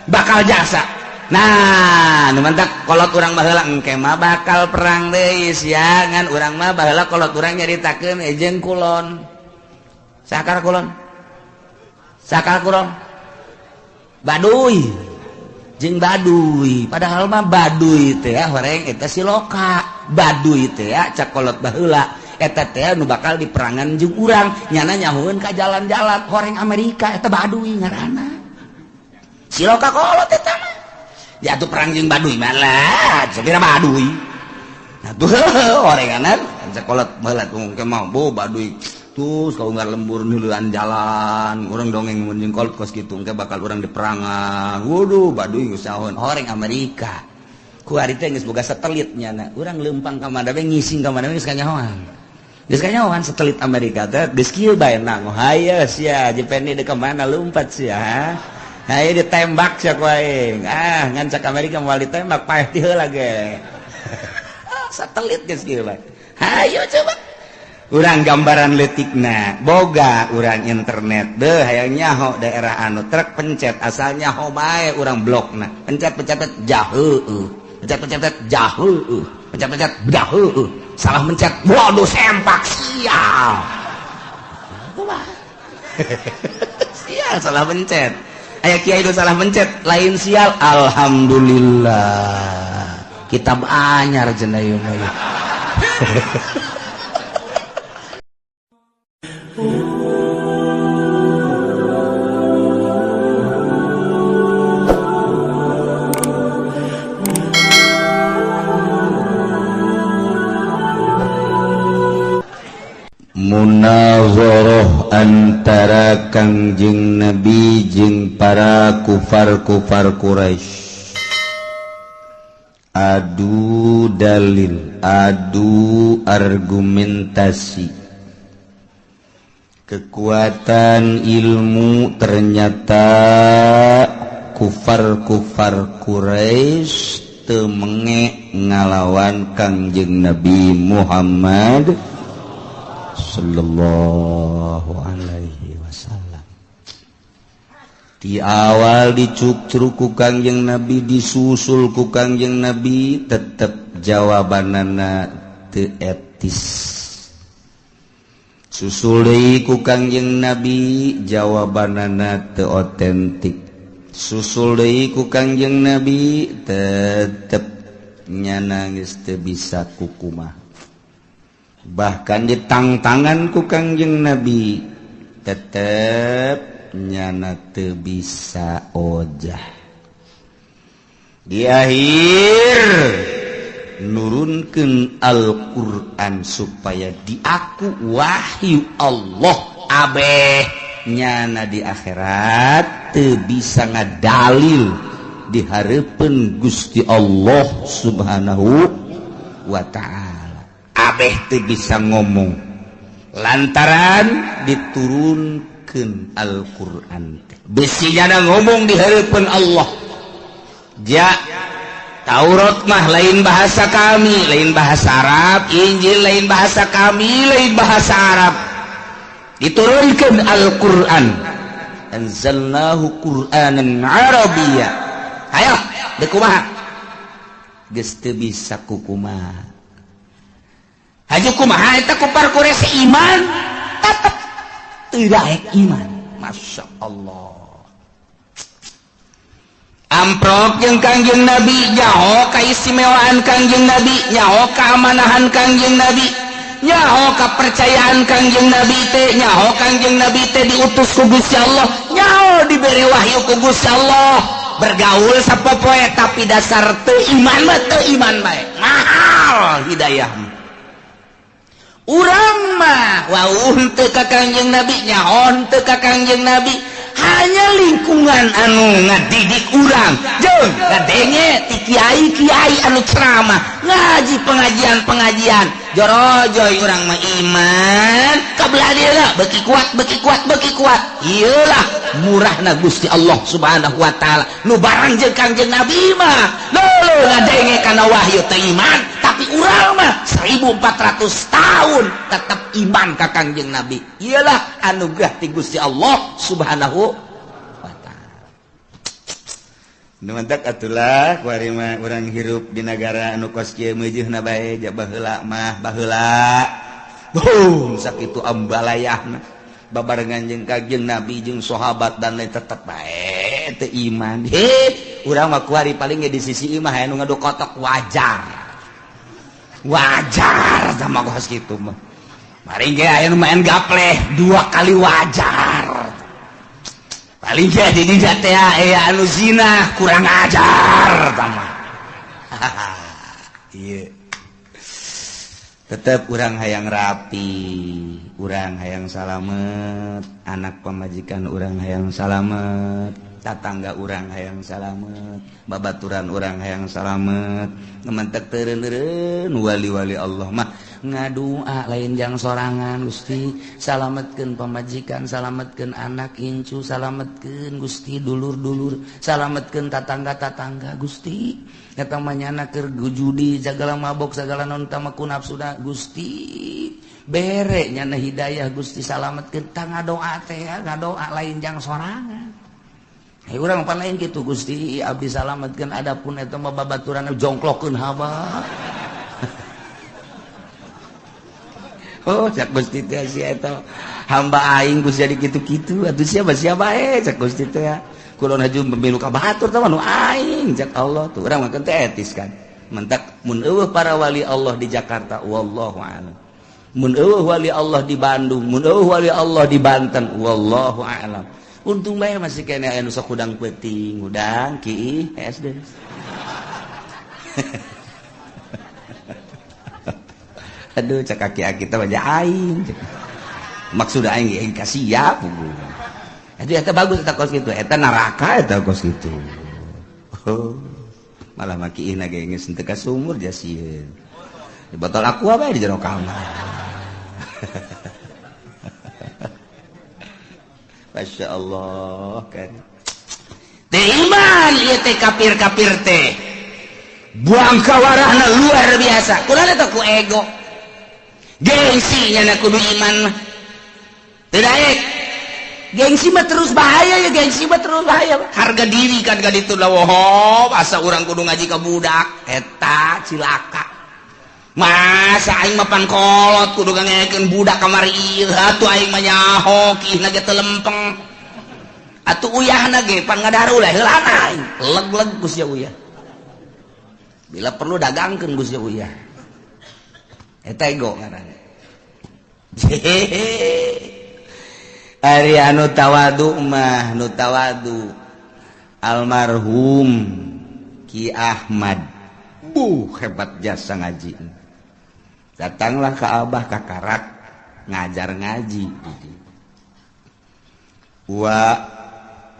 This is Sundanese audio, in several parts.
Bakal jasa. Nah, nu mantak kolot urang baheula engke mah bakal perang deui sia, ngan urang mah baheula kolot urang nyaritakeun jeung kulon. Sakar kulon. Sakar kulon. Baduy. Jeung Baduy. Padahal mah Baduy teh horeng eta siloka. Baduy teh cak kolot baheula eta teh nu bakal diperangan jeung urang, nyana nyahueun ka jalan-jalan horeng Amerika eta Baduy ngaranna. Siloka kolot eta mah. Ya tuh perang jeung Baduy malah, sapira Baduy. Nah tuh orenganan sekolah baheula tuh engke mah bo Baduy. Terus kau ngar lembur nuluan jalan, urang dongeng mun jeung kolot kos kitu engke bakal urang diperangan. Waduh, Baduy geus saon horeng Amerika. Ku ari teh geus boga satelit nyana. Urang leumpang ka mana we ngising ka mana we geus kanyahoan. Geus kanyahoan satelit Amerika teh geus kieu bae nang. Hayo sia, Jepeni deuk ka mana lumpat sia. Hayo ditembak sia ku aing. Ah, ngan cak Amerika moal ditembak paeh ti heula ge. Satelit geus kieu bae. Hayo coba. Urang gambaran leutikna, boga urang internet deuh hayang nyaho daerah anu truk pencet asal nyaho bae urang blokna. Pencet-pencet jaheueuh. Pencet-pencet jaheueuh. Pencet-pencet jaheueuh. Salah mencet, waduh sempak sial. Kumaha? Sial salah mencet. Aya kiai nu salah mencet, lain sial, alhamdulillah. Kitab anyar cenah ieu mah. Munazarah antara Kangjeng Nabi jeung para kufar-kufar Quraisy. Adu dalil, adu argumentasi. Kekuatan ilmu ternyata kufar-kufar Quraisy teu menge ngalawan Kangjeng Nabi Muhammad sallallahu alaihi wasallam. Di awal dicukcruk ku Kangjeng Nabi, disusul ku Kangjeng Nabi, tetep jawabanana teu etis. Susul deui ku Kangjeng Nabi, jawabanana teu otentik. Susul deui ku Kangjeng Nabi, tetep nyana geus teu bisa kukumaha. Bahkan ditangtangan ku Kangjeng Nabi, tetep nyana teu bisa ojah. Di akhir nurunkeun Al-Qur'an supaya diaku wahyu Allah abeh nyana di akhirat teu bisa ngadalil di hareupeun Gusti Allah Subhanahu wa ta'ala. Abeh teu bisa ngomong lantaran diturunkeun Al-Qur'an teh. Bisi nyana ngomong di hareupeun Allah. Ja Taurat mah lain bahasa kami, lain bahasa Arab, Injil lain bahasa kami, lain bahasa Arab. Diturunkan Al-Qur'an. Anzalnahu Qur'anan Arabiyya. Hayo, deuk kumaha? Geus teu bisa kukumaha. Haju kumaha eta kupar Quraisy iman, tetep teu daek iman. Masya Allah. Amprok jeung Kangjeng Nabi, nyaho kaistimewaan Kangjeng Nabi, nyaho keamanahan Kangjeng Nabi, nyaho kepercayaan Kangjeng Nabi teh, nyaho Kangjeng Nabi teh diutus ku Gusti Allah, nyaho diberi wahyu ku Gusti Allah. Bergaul sapopoe tapi dasar teu iman mah teu iman bae. Mahal hidayah. Urang mah wauh teu ka Kangjeng Nabi, nyaho teu ka Kangjeng Nabi. Hanya lingkungan anu ngadidik urang jeung ngadenge ti kiai-kiai anu ceramah ngaji pengajian-pengajian jorojoy urang mah iman kabelah dieuna beuki kuat beuki kuat beuki kuat. Ieulah murahna Gusti Allah Subhanahu wa taala nu barang jeung Kangjeng Nabi mah leuleung ngadenge kana wahyu teh iman, tapi urang mah 1400 tahun tetap iman ka Kangjeng Nabi. Iyalah anugerah ti Gusti Allah Subhanahu wa taala. Nu mantak atulah kuari mah urang hirup di negara anu kos kieu meujeuna bae ja baheula mah baheula. Boom sakitu ambalayahna. Babarengan jeung Kangjeng Nabi jeung sahabat dan lain tetep bae teu iman. He, urang mah kuari paling ge di sisi imah aya nu ngadu kotok wajar. Wajar sama kos kitu mah. Paling ge aya nu main gapleh dua kali wajar. Paling ge di dinya teh aya anu zina kurang ajar tama. Ieu. Tetep urang hayang rapi, urang hayang salamet, anak pamajikan urang hayang salamet, tatangga urang hayang salamet, babaturan urang hayang salamet. Ngementek teureun-eureun wali-wali Allah mah ngadua lain jang sorangan Gusti, salametkeun pamajikan, salametkeun anak incu, salametkeun Gusti dulur-dulur, salametkeun tatangga-tatangga Gusti. Eta mah nyana keur judi sagala mabok sagala non tamaku nafsuna Gusti bere nyana hidayah Gusti salametkeun tah ngadoa teh ngadoa lain jang sorangan. Hei urang pan lain kitu Gusti abdi salametkeun adapun eta mah babaturan jongklokkeun haba. Oh cak Gusti teh sia eta hamba aing Gusti jadi kitu-kitu atuh sia sia bae cak Gusti teh. Kulon haju pemilu ka batur tah nu aing cak Allah tuh urang mah teh etis kan. Mentak mun eueuh para wali Allah di Jakarta wallahu a'lam. Mun eueuh wali Allah di Bandung, mun eueuh wali Allah di Banten wallahu a'lam. Untung bae masih kene aya nu sok hudang peuting, hudang ki SD. Aduh cak aki-aki teh aja aing. Maksud aing aing kasiap. Itu eta bagus eta kos kitu, eta neraka eta kos kitu. Oh, malah makiihna ge geus teu ka sumur jasieun. Di botol aqua bae di jero kamar. Masya Allah kan. Teu iman ieu teh kafir-kafir teh. Buang kawarahna luar biasa. Kunaon eta ku ego. Gengsi nya kudu iman mah. Teu daek. Gengsi mah terus bahaya ya, gengsi mah terus bahaya. Harga diri kan ka ditu lah woho, asa urang kudu ngaji ka budak eta cilaka. Masa aing mah pan kolot kudu ngangekeun budak kamari ieu atuh aing mah nyaho kiihna ge teu lempeng. Atuh uyahna ge pan ngadaru lah heulana aing. Leg-leg ku sia uyah. Bila perlu dagangkeun ku sia uyah. Eta ego ngaranna. Ari anu tawadu mah nu tawadu almarhum Ki Ahmad buh hebat jasa ngaji. Datanglah ke Abah ka Karak ngajar ngaji. Wa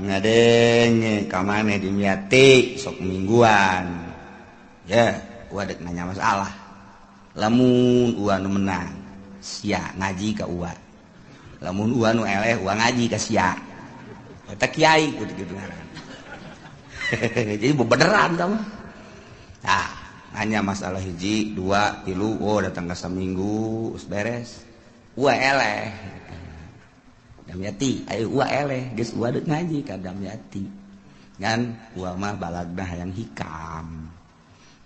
ngadenge ka maneh di Miati sok mingguan. Ya, wa dek nanya masalah. Lamun ua nu menang, sia ngaji ka ua. Lamun ua nu eleh ua ngaji ka sia. Eta kiai kitu ngaran. Jadi bebeneran tah mah. Tah, nanya masalah hiji, dua, tilu, oh datang ka saminggu geus beres. Ua eleh. Damyati, ayo ua eleh, geus ua deuk ngaji ka Damyati. Ngan ua mah balagna hayang hikam.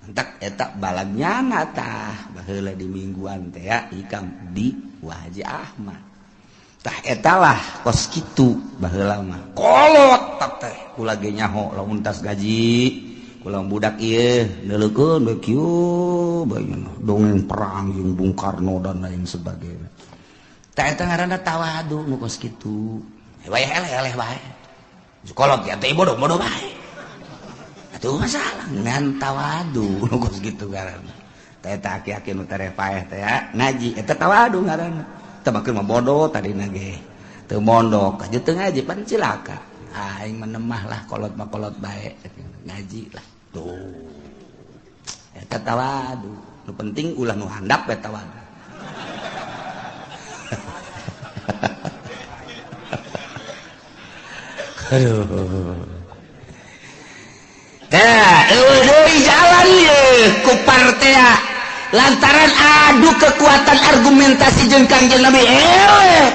Entak eta balagnya tah baheula di mingguan teh ya hikam di Wa Haji Ahmad. Tah etalah kos kitu baheula mah kolot teh kula ge nyaho lamun tas gaji kula budak ieu neuleukeun we kieu bae dongeng perang jeung Bung Karno dan lain sebagainya. Tah eta ngaranna tawadu nu kos kitu. Wayah eleh-eleh bae. Kolot ya teh bodoh-bodoh bae. Atuh masalah ngan tawadu nu kos kitu ngaranna. Tah eta aki-aki nu tereh paeh teh ngaji eta tawadu ngaranna. Temakeun mah bodoh tadina ge. Teu mondok aja teu ngaji pan cilaka. Aing menemah lah kolot mah kolot bae ngaji lah. Tuh. Eta tawadu. Nu penting ulah nu handap we tawadu. Aduh. Tah, eueuh deui jalan ieu ku partea. Lantaran adu kekuatan argumentasi jeung Kangjeng Nabi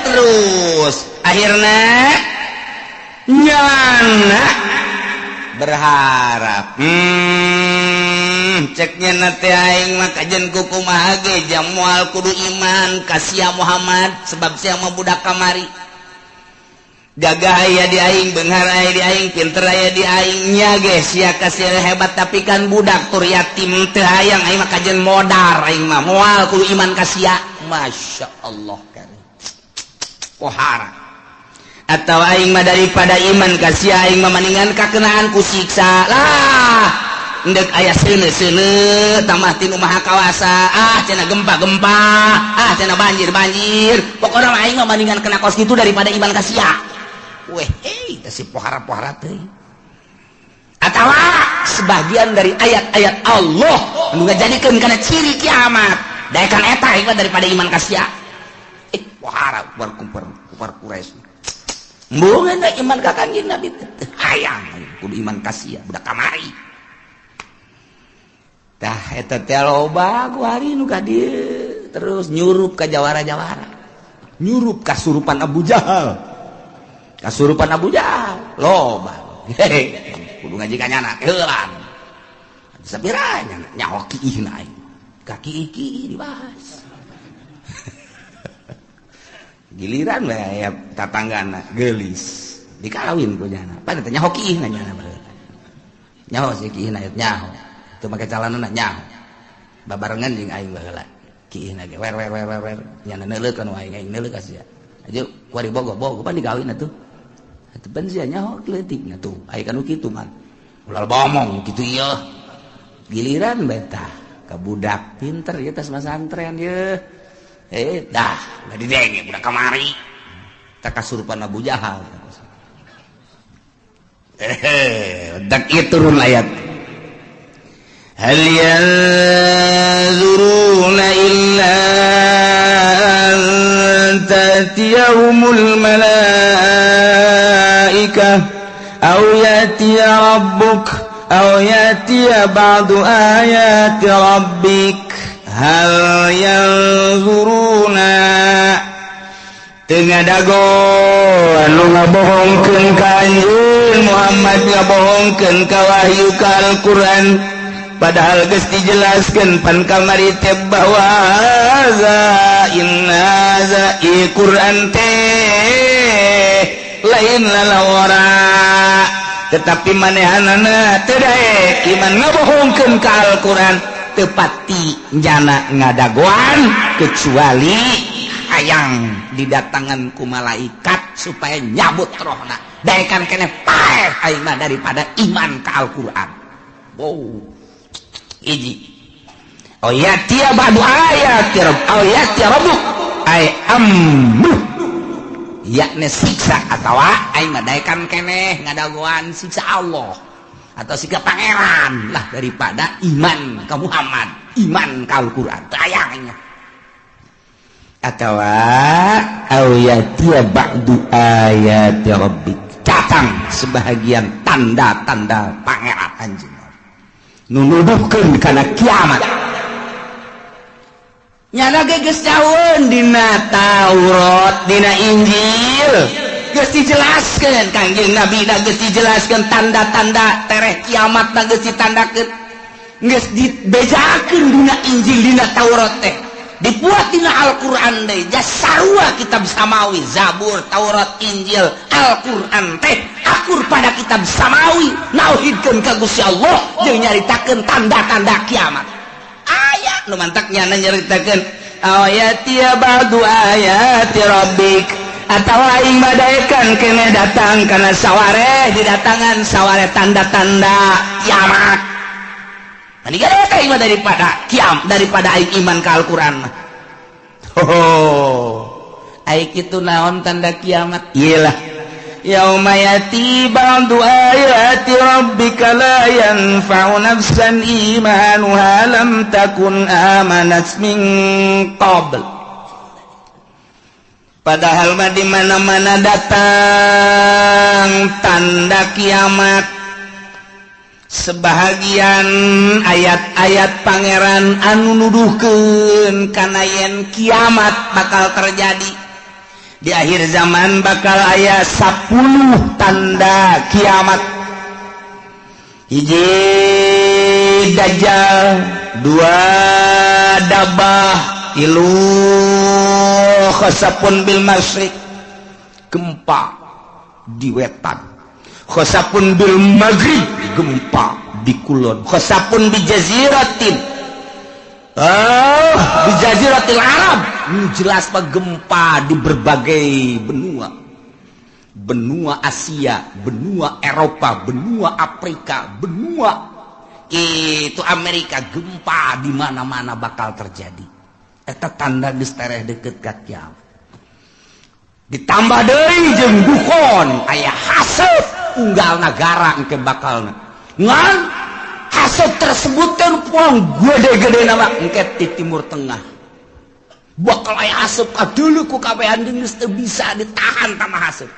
terus akhirna nyana Berharap. Ceknya na teh aing mah kajen ku kumaha ge jang moal kudu iman ka sia Muhammad, sebab sia mah budak kamari. Gagah aya di aing, beunghar aya di aing, pinter aya di aing, nya ge sia kasih hebat, tapi kan budak tur yatim, teu hayang aing mah, kajen modar aing mah, moal kudu iman ka sia. Masya Allah, kan pohara. Atau aing mah daripada iman ka sia, aing mah maningan kakenaan ku siksa lah. Endek aya seuneu-seuneu tambah tinu maha kawasa, ah cenah gempa-gempa, ah cenah banjir-banjir, pokokna mah aing mah maningan kena kos kitu daripada iman ka sia. Weh, hei, si pohara-pohara teh. Atawa sebagian dari ayat-ayat Allah nu ngajadikeun kana ciri kiamat. Daekan eta aing mah daripada iman ka sia. Eh, pohara kumpar kumpar Quraisy. Embungeun iman ka Kanjeng Nabi teh hayang kudu iman ka sia budak kamari. Tah eta teh loba ku hari nu ka dieu terus nyurup ka jawara-jawara. Nyurup kasurupan Abu Jahal. Kasurupan Abu Jahal loba. Hehe, kudu ngaji ka nyana heulan. Sapira nyana nyaho kiihna aing. Ka kiih dibahas. Giliran we aya tatanggana geulis dikawin ku nyana. Pan teh nyaho kiihna nyana baheula. Nyaho si kiihna nyaho. Teu make calanana nyaho. Babarengan jeung aing baheula. Kiihna ge wer wer wer wer wer nyana neuleukeun aing, aing neuleuh ka sia. Aju kuari bogo bogo pan dikawin atuh. Atuh pan sia nyaho leutikna tuh. Aya kan kitu mah. Ulah bomong kitu ieu. Giliran betah ka budak pinter ieu tas masantren ieu. Eh dah udah didenge budak kamari. Tak kasurupan Abu Jahal. Eh, dak ieu turun ayat. Hal yanzuruna illa an ta'tiyahumul malaikah aw ya'tiya rabbuk aw ya'tiya ba'du ayati rabbik. Hal yanzuruna teu ngadago anu ngabohongkeun ka anjeun Muhammad, ngabohongkeun ka wahyu, ka Al-Qur'an, padahal geus dijelaskeun pan kamari teh bahwa za inna za Quran teh lain lalawara, tetapi manehanana teu daek iman, ngabohongkeun ka Al-Qur'an. Tepati jana ngadagoan kecuali hayang didatangan ku malaikat supaya nyabut rohna. Daekan kene paeh aing mah daripada iman ka Al-Qur'an. Wow, hiji. Oh ya tia ba'du ayat rabb aw ya rabbuk ay amru, yakni siksa, atawa aing mah daekan keneh ngadagoan siksa Allah atau siksa pangeran lah daripada iman ke Muhammad, iman ke Al-Qur'an. Tayangnya atawa aw yatiya ba'du ayati rabbik, datang sebahagian tanda-tanda pangeran anjeun nu nuduhkeun kana kiamat. Nyana ge geus jauheun dina Taurat, dina Injil geus dijelaskeun, Kangjeng Nabi da geus dijelaskeun tanda-tanda tereh kiamat na geus ditandakeun, geus dibejakeun dina Injil, dina Taurat teh, dibuat dina Al-Qur'an deui. Sarua kitab samawi, Zabur, Taurat, Injil, Al-Qur'an teh akur pada kitab samawi, nauhidkeun ka Gusti Allah jeung nyaritakeun tanda-tanda kiamat. Aya nu mantak nyana nyaritakeun ayati ba'du ayati rabbik, atawa aing badaekan kene datang kana saware, didatangan saware tanda-tanda kiamat. Mendingan eta daripada kiam, daripada aing iman ka Al-Qur'an mah. Oh, aing kitu naon tanda kiamat? Iyalah, yauma yati ba'du ayati rabbika la yanfa'u nafsan imanuha lam takun amanat min qabl. Padahal mah di mana-mana datang tanda kiamat, sebahagian ayat-ayat pangeran anu nuduhkeun kana yen kiamat bakal terjadi di akhir zaman, bakal aya 10 tanda kiamat. Hiji dajjal, dua dabah, tilu khasapun bil masyriq, gempa di wetan, khasapun bil maghrib, gempa di kulon, khasapun di jaziratin, di jaziratil Arab. Jelas pak gempa di berbagai benua, benua Asia, benua Eropa, benua Afrika, benua itu Amerika, gempa di mana-mana bakal terjadi. Eta tanda geus tereh deket ka kiamat. Ditambah deui jeung dukon, aya haseup unggal nagara engke bakalna. Ngan haseup tersebut teh puang gede-gede nama engke di Timur Tengah. Bakal aya haseup kadeuleu ku kabehan geus teu bisa ditahan tama haseup.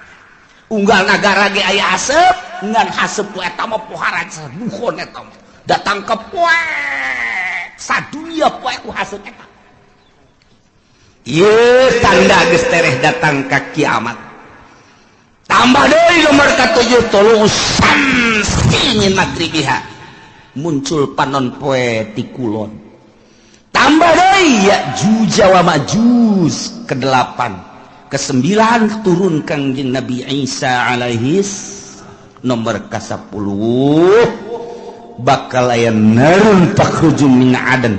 Unggal nagara ge aya haseup, ngan haseup ku eta mah pohara dukon eta mah. Datang ke poek sadunia poek ku haseup eta. Ieu tanda geus tereh datang ka kiamat. Tambah deui nomor ka-7, tulu samsi min magribiha, muncul panon poe ti kulon. Tambah deui Ya'juj wa Ma'juj ke-8, ke-9 turun Kangjeng Nabi Isa alaihis, nomor ka-10 bakal aya narun takhruju min adan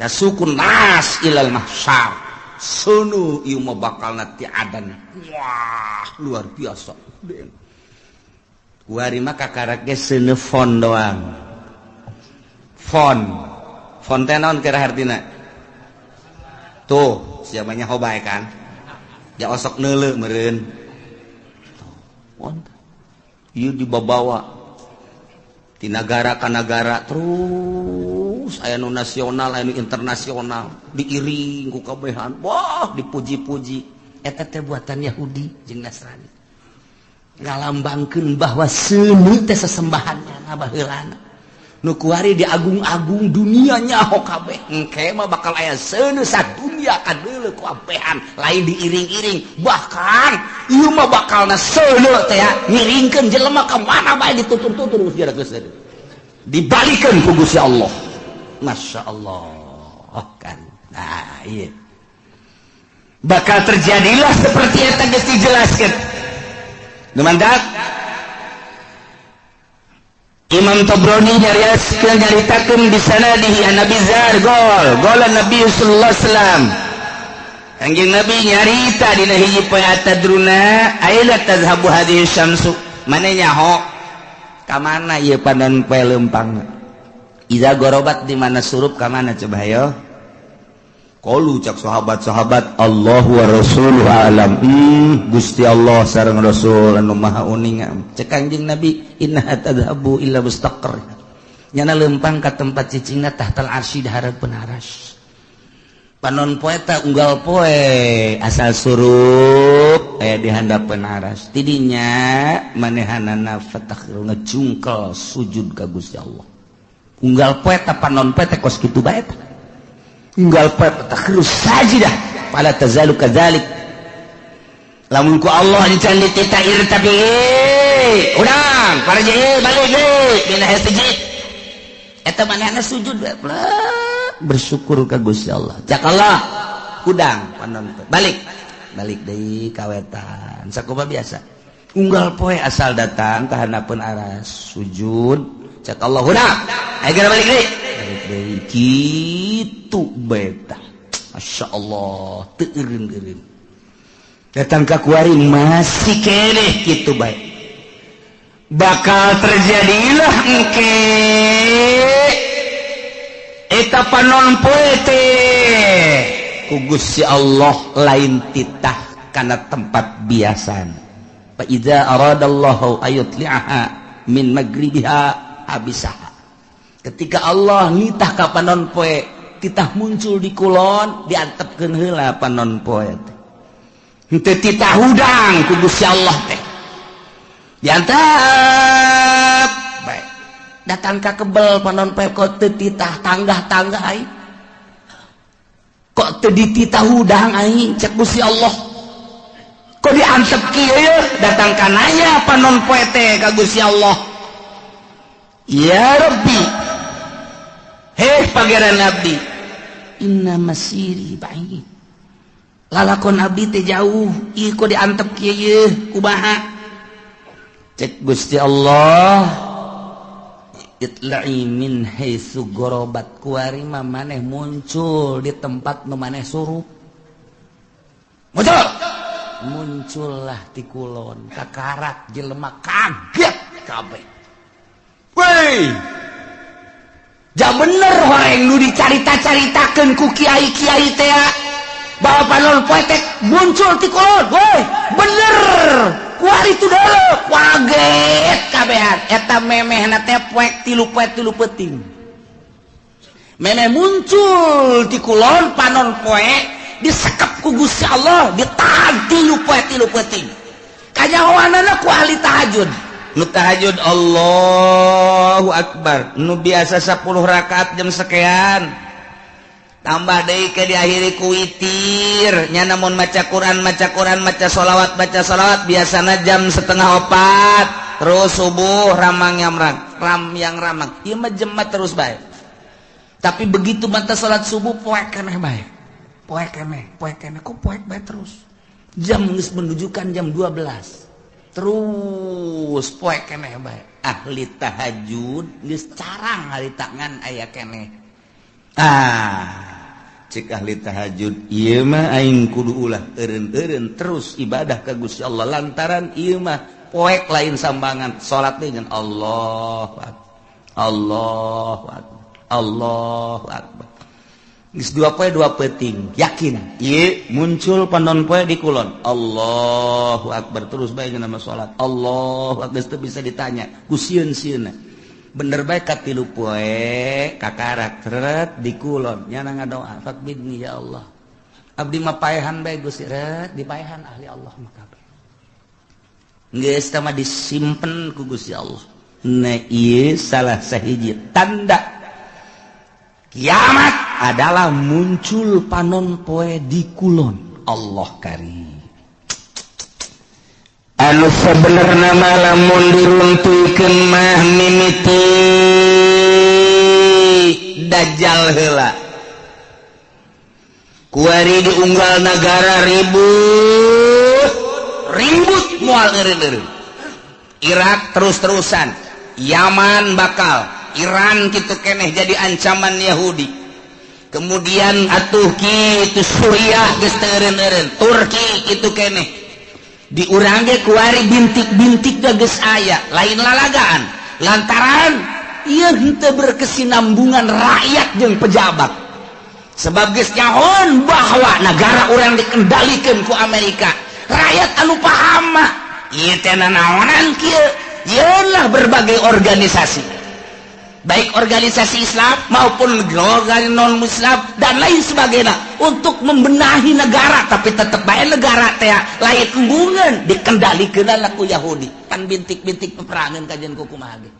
tasukun nas ilal mahsyar. Sunu ieu mah bakalna ti adan. Wah, luar biasa. Kuari mah kakarak ge seuneu fon doang. Fon. Fon teh naon kira hartina? Tuh, siapanya hobae kan? Ya osok neuleu meureun. Fon. Ieu dibabawa di nagara ka nagara terus aya nu nasional, aya nu internasional, diiring ku kabehan. Wah, dipuji-puji. Eta teh buatan Yahudi jeung Nasrani. Ngalambangkeun bahwa seuneu teh sesembahannya baheulana. Nu kuari diagung-agung dunia nyaho kabeh. Engke mah bakal aya seuneu sadunia kadeuleu ku abehan, lain diiring-iring. Bahkan ieu mah bakalna seuneu teh ngiringkeun jelema ka mana bae ditutur-tutur geus geus seuneu. Dibalikeun ku Gusti Allah. Masya Allah kan. Nah, iya. Bakal terjadilah seperti eta geus dijelaskeun. Nu mantak Imam Tabrani nyariaskeun nyaritakeun di sanadihi an Nabi Zar gol golan Nabi sallallahu alaihi wasallam. Kanjeng Nabi nyarita dina hiji poe atadruna aila tazhabu hadhihi syamsu. Mane nyaho ka mana ieu panon poe leumpangna? Iza gorobat di mana surup ka mana coba hayo? Qalu cak sahabat-sahabat Allahu wa rasuluhu alam. Gusti Allah sareng Rasul anu maha uninga. Cek Kanjeng Nabi innaha tadhabu illa mustaqar. Nyana leumpang ka tempat cicingna tahtal arsy di hareupeun aras. Panon poe ta unggal poe asal surup aya di handapeun aras. Tidinya manehanana fatakh ngejungkel sujud ka Gusti Allah. Unggal poe ta panon poe teh kos kitu bae ta. Unggal poe takhru sajidah fala tazalu kadzalik. Lamun ku Allah dican dititair tapi urang paraje balik deui dina sujud. Eta manehna sujud bersyukur ka Gusti Allah. Cak Allah hudang panon poe balik. Balik deui ka wetan. Sakumaha biasa. Unggal poe asal datang ka handapeun aras sujud. Cak Allah hudang. Ayo geura balik deui. Balik deui kitu beta. Masya Allah teu eureun-eureun. Datang ka kuari masih keneh kitu bae. Bakal terjadilah engke eta panon poe teh ku Gusti Allah lain titah kana tempat biasana. Fa idza aradallahu ayutli'aha min magribiha abisaha. Ketika Allah nitah ka panon poe titah muncul di kulon diantepkeun heula panon poe teh. Henteu titah hudang ku Gusti Allah teh. Diantep bae. Datang ka kebel panon poe kok teu titah tanggah-tanggah aing. Kok teu dititah hudang aing cek Gusti Allah. Kok diantep kieu datang ka nanya panon poe teh ka Gusti Allah. Ya Rabbi, hei Pangeran abdi, inna masiri ba'id, lalakon abdi teh jauh, ieu kok diantep kieu yeuh kumaha? Cek Gusti Allah, itla'i min haitsu gharabat, kuari mah maneh muncul di tempat nu maneh suruh. Muncul, muncullah ti kulon, kakarak jelema kaget kabeh. Woi, ja bener horeng nu dicarita-caritakeun ku kiai-kiai teh bahwa panon poe teh muncul ti kulon. Woi, bener. Kuari itu dulu kaget kabehan. Eta memehna teh poek tilu poe tilu peuting. Memeh muncul ti kulon panon poe disekep ku Gusti Allah, ditahan tilu poe tilu peuting. Kanyahoanana ku ahli tahajud. Nu tahajud Allahu Akbar, nu biasa 10 rakaat jam sekian tambah deui ke diakhiri ku witir nya, namun maca Quran, maca Quran, maca sholawat, baca sholawat biasana jam 3:30 terus subuh ramang yang ram yang ramang ieu mah jemat terus bae. Tapi begitu mata salat subuh poek keneh bae, poek keneh, poek keneh, kok poek bae terus jam geus menunjukkan jam 12 terus poek keneh bae. Ahli tahajud geus carang ahli tangan aya keneh. Ah, cek ahli tahajud ieu mah aing kudu ulah eureun-eureun terus ibadah ka Gusti Allah, lantaran ieu mah poek lain sambangan salat teh ngan Allahu Akbar, Allahu Akbar, Allahu Akbar. Geus dua poe dua peuting yakin ieu muncul panon poe di kulon Allahu Akbar terus bae nama salat Allahu Akbar, geus teu bisa ditanya ku sieun-sieunna. Bener bae ka tilu poe kakarak tret di kulon nyana ngadoa faqbidni ya Allah, abdi mah paehan bae Gusti, ret dipaehan ahli Allah mah kabeh geus teh mah disimpen ku Gusti Allah. Nah ieu salah sahiji tanda kiamat adalah muncul panon poe di kulon. Allah karim. Anu sebenarnya lamun diruntuhkeun mah mimiti Dajjal heula. Kuari diunggal negara ribut, ribut moal eureun-eureun. Irak terus-terusan, Yaman bakal, Iran kitu keneh jadi ancaman Yahudi. Kemudian atuh kitu Suriah geus teu eureun-eureun, Turki kitu keneh. Di urang ge kuari bintik-bintik geus aya, lain lalagaan. Lantaran ieu henteu berkesinambungan rakyat jeung pejabat. Sebab geus nyahoan bahwa negara urang dikendalikeun ku Amerika. Rakyat anu paham mah ieu teh nanaonan kieu, yeunlah berbagai organisasi. Baik organisasi Islam maupun organisasi non Muslim dan lain sebagainya untuk membenahi negara, tapi tetep bae negara teh lain embungeun dikendalikeun ku Yahudi. Pan bintik-bintik peperangan kajian ku kumaha ge.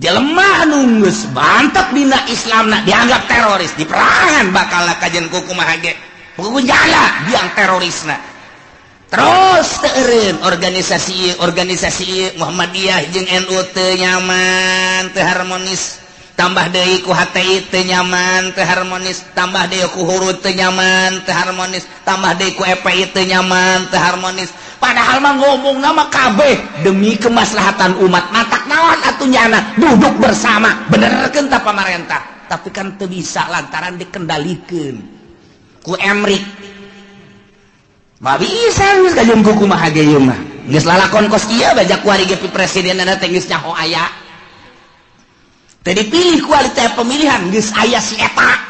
Jelema anu geus mantep dina Islamna dianggap teroris, diperangan bakal kajian ku kumaha ge. Pukunjala biang terorisna. Terus teu eureun organisasi organisasi Muhammadiyah jeung NU teu nyaman, teu harmonis. Tambah deui ku HTI teu nyaman, teu harmonis. Tambah deui ku Hurud teu nyaman, teu harmonis. Tambah deui ku EPI teu nyaman, teu harmonis. Padahal mah ngomong nama kabeh demi kemaslahatan umat. Matak naon atuh nyana duduk bersama, benerkeun ta pamarentah. Tapi kan teu bisa lantaran dikendalikeun ku Emrik. Mah bisa geus kajeun ku kumaha ge ieu mah. Geus lalakon kos ieu bajak kuari ge presidenna teh geus nyaho aya. Teu dipilih kualitas pemilihan geus aya si eta.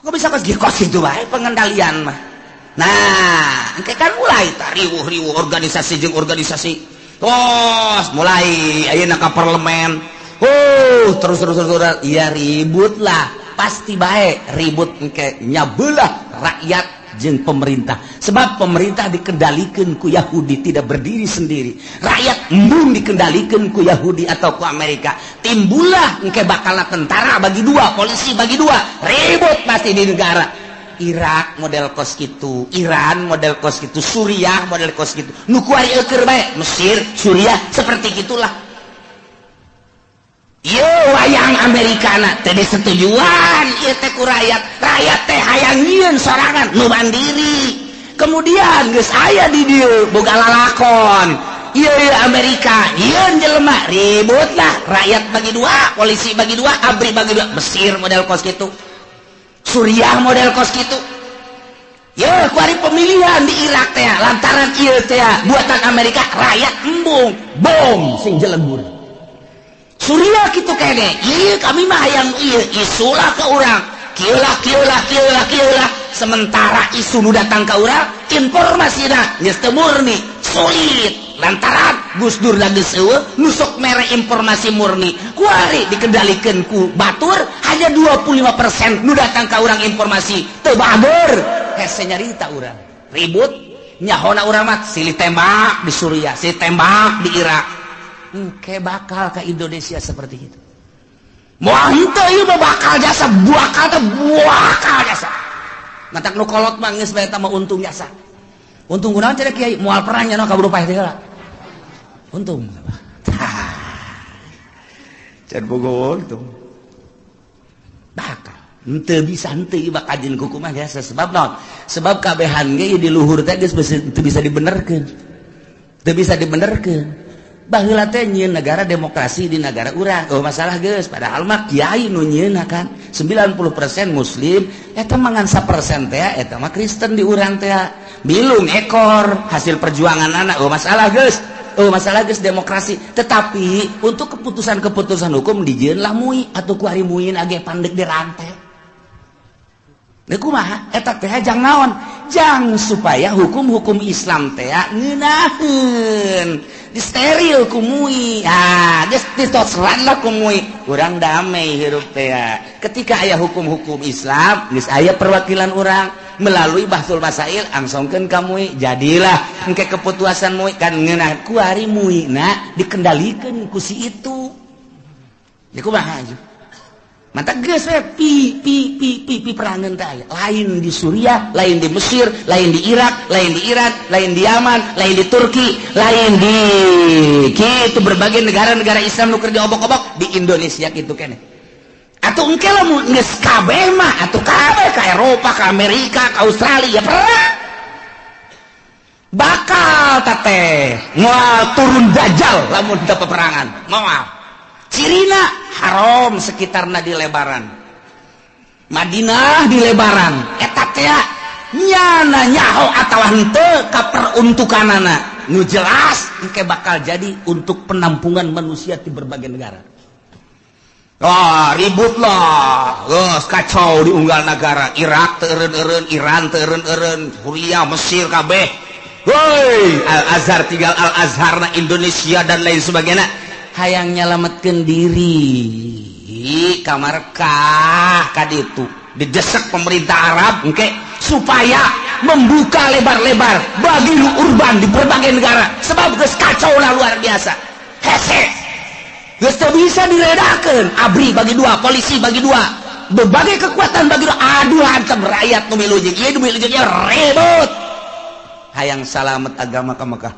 Kok bisa kos kieu kos kitu bae pengendalian mah. Nah, engke kan mulai tah riweuh-riweuh organisasi jeung organisasi. Tos mulai ayeuna ka parlemen. Terus terus terus ya ribut lah. Pasti bae ribut engke nyabelah rakyat jeung pemerintah. Sebab pemerintah dikendalikan ku Yahudi, tidak berdiri sendiri. Rakyat embung dikendalikan ku Yahudi atau ku Amerika. Timbullah engke bakal tentara bagi dua, polisi bagi dua, ribut pasti di negara. Irak model kos gitu, Iran model kos gitu, Suriah model kos gitu. Nu kuari eueur bae, Mesir, Suriah seperti gitulah. Ieu wayang Amerikana teh disetujuan ieu teh ku rakyat. Rakyat teh hayang nyieun sorangan nu mandiri. Kemudian geus aya di dieu boga lalakon. Ieu ieu Amerika nyieun jelema ribut lah, rakyat bagi dua, polisi bagi dua, ABRI bagi dua. Mesir model kos kitu, Suriah model kos kitu. Ya, kuari pemilihan di Irak teh lantaran ieu teh buatan Amerika, rakyat embung, bom sing jelegur. Suriah kitu kene, ieu kami mah hayang ieu isulah ke urang. Kieu lah, kieu lah, kieu lah, kieu lah. Sementara isu nu datang ka urang, informasina geus teu murni, sulit. Lantaran Gus Dur geus eueuh, nu sok mere informasi murni. Kuari dikendalikeun ku batur, hanya 25% nu datang ka urang informasi teu bager. Hese nyarita urang. Ribut nyahona urang mah silih tembak di Suriah, silih tembak di Irak. Engke bakal ke Indonesia seperti itu. Moal henteu ieu mah bakal jasa, bakal teh bakal jasa. Matak nu kolot mah geus bae eta mah untung jasa. Untung kunaon cenah kiai, moal perang nya kaburu paeh teh heula. Untung. Can bogo untung. Bakal henteu bisa henteu ieu bakal kajeun kuku mah jasa sebab naon? Sebab kabehan ge di luhur teh geus teu bisa dibenerkeun. Teu bisa dibenerkeun. Baheula teh nyieun negara demokrasi di negara urang. Oh masalah geus, padahal mah kiai nu nyieunna kan 90% muslim, eta mah ngan 1% teh eta mah Kristen di urang teh. Bilung ekor hasil perjuangan anak. Oh masalah geus. Oh masalah geus demokrasi. Tetapi untuk keputusan-keputusan hukum dijieun lah MUI atau ku ari MUI age pandek dirantai. Deuk kumaha eta teh jang naon? Jang supaya hukum-hukum Islam teh ngeunaheun. Disteril ku MUI. Ah, geus ditosran lah ku MUI. Urang damai hirup teh. Ketika aya hukum-hukum Islam, geus aya perwakilan urang melalui Bahtsul Masail angsongkeun ka MUI. Jadilah engke keputusan MUI kan ngeunah ku ari MUI na dikendalikeun ku si itu. Ya kumaha aja? Mata geus we pi pi pi pi pi perangan teh aya. Lain di Suriah, lain di Mesir, lain di Irak, lain di Iran, lain di Yaman, lain di Turki, lain di kitu berbagai negara-negara Islam nu keur diobok-obok di Indonesia kitu keneh. Atuh engke lamun geus kabeh mah atuh kabeh ka Eropa, ka Amerika, ka Australia perang. Bakal teteh moal turun dajjal lamun teu peperangan. Moal. Cirina haram sekitarna di lebaran, Madinah di lebaran eta teh nyana nyaho atawa henteu ka peruntukanana nu jelas engke bakal jadi untuk penampungan manusia di berbagai negara. Wah, ribut lah, geus kacau di unggal negara. Irak teu eureun-eureun, Iran teu eureun-eureun, Suriah, Mesir kabeh. Woi, Al Azhar tinggal Al Azhar na Indonesia dan lain sebagainya. Hayang nyalametkeun diri ka Mekah ka ditu didesak pemerintah Arab engke supaya membuka lebar-lebar bagi nu urban di berbagai negara sebab geus kacau lah luar biasa, hese geus teu bisa diredakeun. ABRI bagi dua, polisi bagi dua, berbagai kekuatan bagi dua, aduh hantem rakyat nu milu jeung ieu, nu milu jeung ieu, ribut. Hayang salamet agama ka Mekah.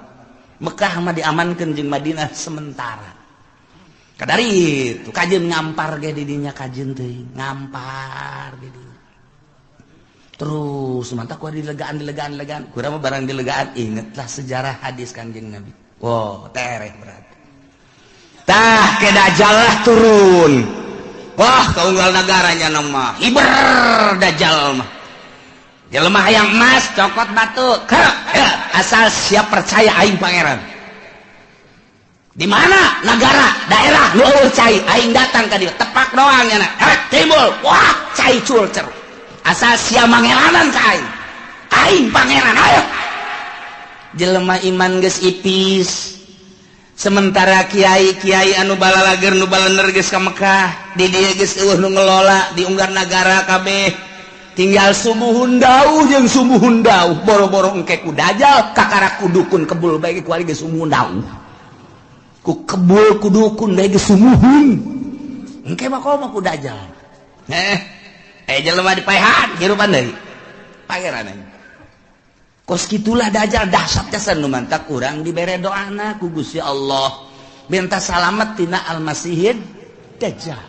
Mekah mah diamankeun jeung Madinah sementara. Kadari itu kajeun ngampar ge di dinya, kajeun teuing ngampar ge dinya. Terus mantap ku dilegaan dilegaan legaan kurang mah barang dilegaan, ingetlah sejarah hadis Kanjeng Nabi. Wow, tereh berarti tah ke dajjal lah turun. Wah, kaunggal negaranya nama hiber dajjal mah. Jelema hayang emas cokot batu. Kerek, ya, asal siap percaya aing pangeran. Di mana negara daerah nu eueuh cai, aing datang ka dieu, tepak doang nya, timbul, wah, cai cul cer. Asal sia mangeranan ka aing, aing pangeran, ayo. Jelema iman geus ipis, sementara kiai-kiai anu balalager nu balener geus ka Mekah. Di dieu geus eueuh nu ngelola di unggar nagara kabeh tinggal sumuhun dauh jeung sumuhun dauh. Boro-boro engke ku dajjal, kakara ku dukun kebul bae ku ari geus sumuhun dauh, ku kebul ku dukun bae geus sumuhun, engke mah komo ku dajjal. Eh, jelema dipaehan hirupan deui pangeran. Kos kitulah dajjal, dahsyat jasa. Nu mantak urang dibere doana ku Gusti Allah minta salamet tina Al-Masihid. Dajjal.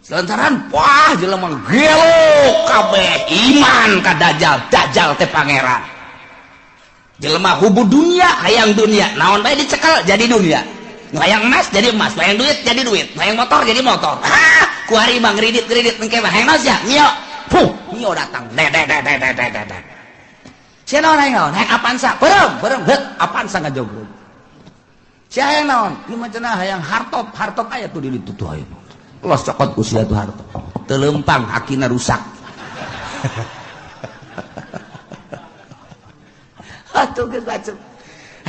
Lantaran wah jelema gelo kabeh iman ka Dajjal, Dajjal teh pangeran. Jelema hubu dunia, hayang dunia, naon bae dicekel jadi dunia. Hayang emas jadi emas, hayang duit jadi duit, hayang motor jadi motor. Ah, kuari mah ngridit-ngridit engke mah hayang naon sia? Mio. Puh, Mio datang. De de de de de de de. Sia naon hayang naon? Hayang Avanza. Beureum, beureum, heut Avanza ngajogrog. Sia hayang naon? Ieu mah cenah hayang hartop, hartop aya tuh di ditu tuh aya. Los cokot usia tuh hartop. Teu leumpang akina rusak. Atuh geus bacem.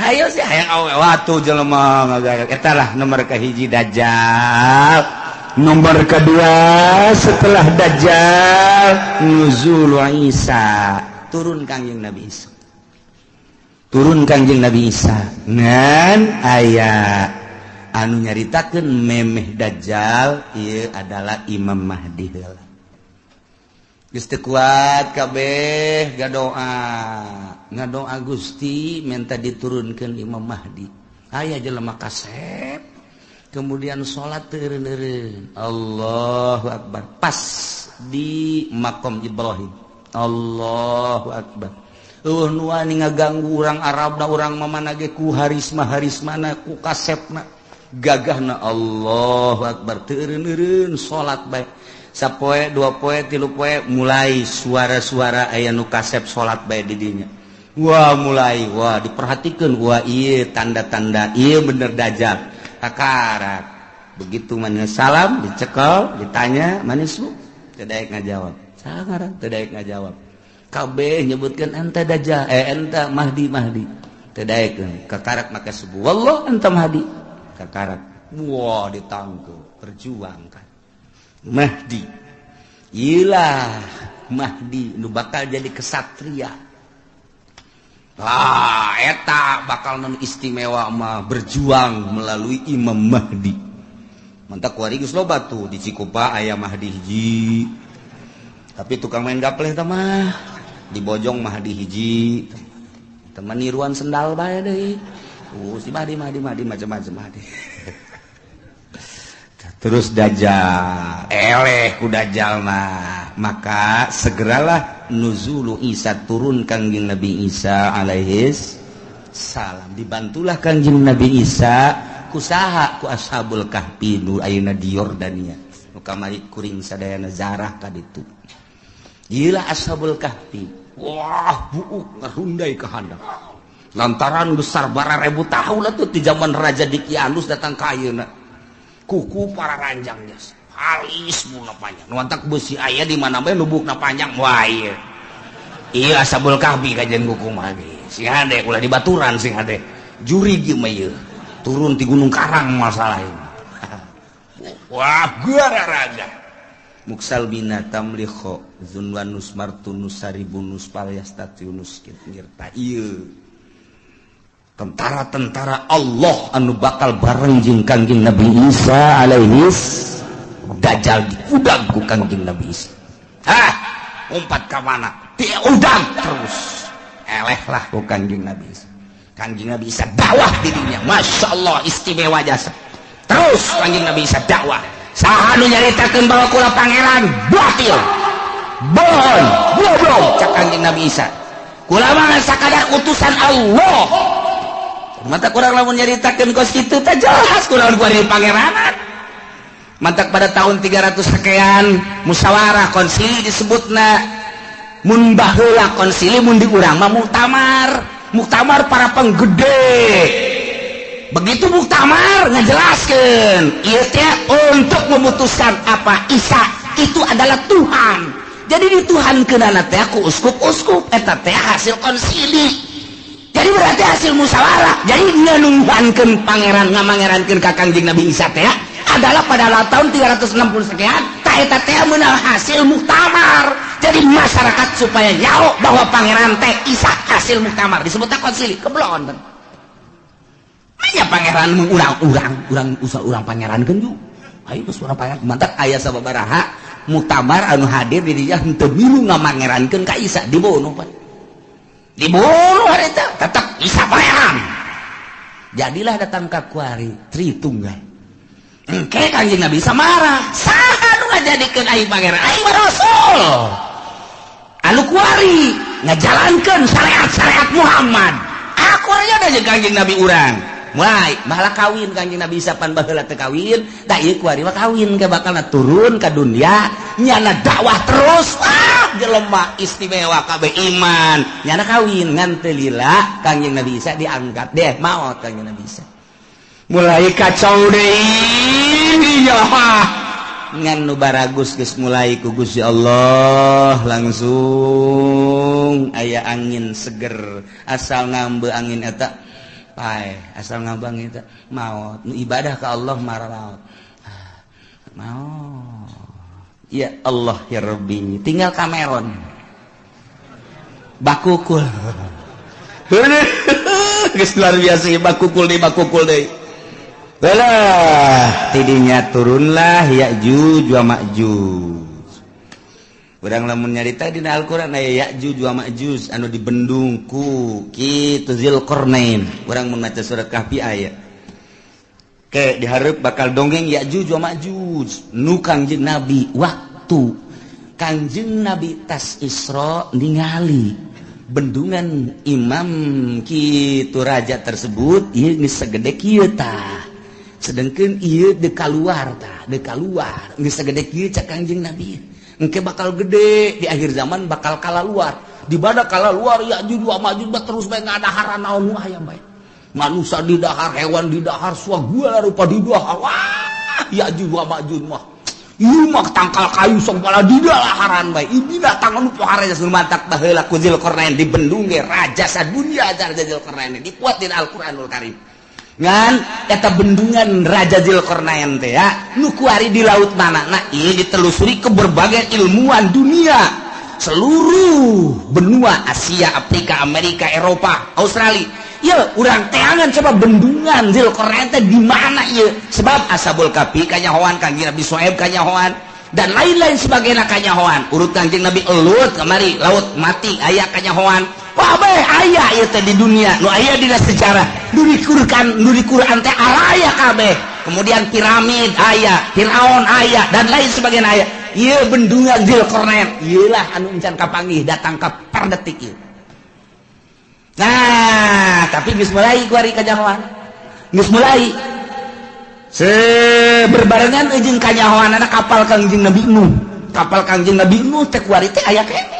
Hayo sih hayang awe watu jelema ngagarak. Eta lah nomor kahiji Dajjal. Nomor kedua setelah Dajjal nuzul Isa, turun Kangjeng Nabi Isa. Turun Kangjeng Nabi Isa ngan aya anu nyaritakeun memeh Dajjal ieu adalah Imam Mahdi heula. Geus teu kuat kabeh ngadoa, ngadoa Gusti minta diturunkeun Imam Mahdi. Aya jelema kasep kemudian salat teu eureun-eureun. Allahu akbar. Pas di makom Ibrahim. Allahu akbar. Eueuh nu wani ngaganggu urang Arabna urang mamana ge ku harisma-harismana ku kasepna gagahna. Allahu akbar teu eureun-eureun salat bae. Sapoe, dua poe, tilu poe mulai suara-suara aya nu kasep salat bae di dinya. Wah mulai wah diperhatikeun wah ieu tanda-tanda ieu bener Dajjal. Kakarak begitu mana salam dicekel ditanya manis bu teu daek ngajawab. Saha ngaran teu daek ngajawab. Kabeh nyebutkeun anta Dajjal enta Mahdi Mahdi teu daekeun. Kakarak maka subuh wallah anta Mahdi. Kakarak wah ditangkep perjuangkan Mahdi. Ilah Mahdi nu bakal jadi kesatria. Ah eta bakal non istimewa mah berjuang melalui Imam Mahdi. Mantak kuari geus loba tuh di Cikupa aya Mahdi hiji. Tapi tukang main gapleh tah mah di Bojong Mahdi hiji. Teman niruan sendal bae deui. Si Mahdi Mahdi Mahdi macam-macam Mahdi. Terus Dajjal, eleh ku Dajjal mah. Maka segeralah nuzulu Isa, turun Kangjeng Nabi Isa alaihis salam. Dibantulah Kangjeng Nabi Isa kusaha ku Ashabul Kahfi nu ayeuna di Yordania. Nu kamari kuring sadayana zarah ka ditu. Ieu Ashabul Kahfi. Wah, buuk ngarundai ka handap. Lantaran besar bararebu tahun lah tuh di zaman Raja Dikianus datang ka ayeuna. Kuku para ranjangnya halis mula panjang. Nu antak besi aya di mana bae lubukna panjang. Wah ieu. Ieu Ashabul Kahfi kajian kuku mah ge. Sing hade ulah dibaturan sing hade. Juri ieu mah ieu. Turun ti Gunung Karang masalah ieu. Wah, gararaga. Muksal bina tamlikho zunwanus martunus saribunus palyastatiunus ngirta ieu. Tentara-tentara Allah anu bakal bareng jeung Kangjeng Nabi Isa alaihis Dajjal diudang ku Kangjeng Nabi Isa. Hah, umpat ka mana? Diudang terus. Eleh lah ku Kangjeng Nabi Isa. Kangjeng Nabi Isa dakwah dirinya. Masya Allah istimewa jasa. Terus Kangjeng Nabi Isa dakwah. Saha nu nyaritakeun bahwa kula pangeran batil. Bohong, goblok cak Kangjeng Nabi Isa. Kula mah sakadar utusan Allah. Mata kurang lamun nyaritakeun kos kitu teh jelas kurang gua di pangeranan. Mantak pada tahun 300 sekian musyawarah konsili disebutna. Mun baheula konsili mun di urang mah muktamar. Muktamar para penggede. Begitu muktamar ngajelaskeun ieu teh untuk memutuskan apa Isa itu adalah Tuhan. Jadi dituhankeunana teh ku uskup-uskup eta teh hasil konsili. Jadi berarti hasil musyawarah. Jadi ngenuhankeun pangeran ngamangerankeun ka Kangjeng Nabi Isa teh adalah pada tahun 360 sekian ta eta teh meunang hasil muktamar. Jadi masyarakat supaya nyaho bahwa pangeran teh Isa hasil muktamar disebutna konsili. Keblon. Nya pangeran mun urang-urang, urang usah urang pangerankeun ju. Ayo geus urang pangeran mantak aya sababaraha muktamar anu hadir di dinya henteu milu ngamangerankeun ka Isa dibunuh pan. Dibunuh harita tetap Isa pangeran. Jadilah datang ka kuari Tritunggal. Engke Kangjeng Nabi Isa marah. Saha nu ngajadikeun aing pangeran? Aing mah rasul. Anu kuari ngajalankeun syariat-syariat Muhammad. Aku aja jeung Kangjeng Nabi urang. Mulai malah kawin Kangjeng Nabi Isa, pan baheula teu kawin, tak ieu kuari mah kawin ke bakalna turun ka dunia, nyana dakwah terus, ah jelema istimewa kabeh iman, nyana kawin ngan teu lila Kangjeng Nabi Isa diangkat deh maot Kangjeng Nabi Isa. Mulai kacau deui ya, ngan nu baragus geus mulai ku Gusti Allah langsung aya angin seger, asal ngambe angin eta pae, asal ngambang eta maot. Nu ibadah ka Allah marah maot, ah, maot. Ya Allah ya Rabbi, tinggal Cameron bakukul geus luar biasa, bakukul deui, bakukul deui. Belah tidinya turunlah Ya'juj wa Ma'juj. Urang lamun nyarita dina Al-Qur'an aya Ya'juj wa Ma'juj anu dibendung ku kitu Zulqarnain. Urang mun maca surat Kahfi aya. Ke dihareup bakal dongeng Ya'juj wa Ma'juj nu Kangjeng Nabi waktu Kangjeng Nabi tas Isra ningali bendungan imam kitu raja tersebut ieu geus sagede kieu tah. Sedangkan ieu dek kaluar tah, dek kaluar geus sagede kieu cak Kangjeng Nabi. Engke bakal gede di akhir zaman, bakal kala luar. Di bada kala luar Ya'juj wa Ma'juj terus bae ngadaharan naon nu aya bae. Manusia di dahar, hewan di dahar, segala rupa di dahar. Wah, Ya'juj wa Ma'juj mah. Ieu mah tangkal kayu sok bala di dalaharan bae. Ieu binatang anu pohara geus mantak baheula ku Zulqarnain dibendung ge raja sadunya ajar Zulqarnain dipuat dina Al-Qur'anul Karim. Ngan eta bendungan Raja Zulqarnain teh ya nu kuari di laut mana, nah ini ditelusuri ke berbagai ilmuwan dunia seluruh benua Asia, Afrika, Amerika, Eropa, Australia. Ya urang teangan coba bendungan Zulqarnain teh di mana ieu, sebab Ashabul Kahfi kanyahoan, Kangjeng Nabi Soeb kanyahoan, dan lain-lain sebagainya kanyahoan. Urut Kangjeng Nabi Lut kemari laut mati aya kanyahoan. Wah bae aya ieu teh di dunia nu aya dina sejarah nu di Quran, nu di Quran teh araya kabeh. Kemudian piramid aya, Firaun aya, dan lain sebagainya aya. Ieu bendungan Zulqarnain ieu lah anu encan kapanggih datang ka per detik ieu. Nah, tapi geus mulai kuari kanyahoan, geus mulai se berbarengan jeung kanyahoanana kapal Kangjeng Nabi Nuh. Kapal Kangjeng Nabi Nuh teh kuari teh aya keneh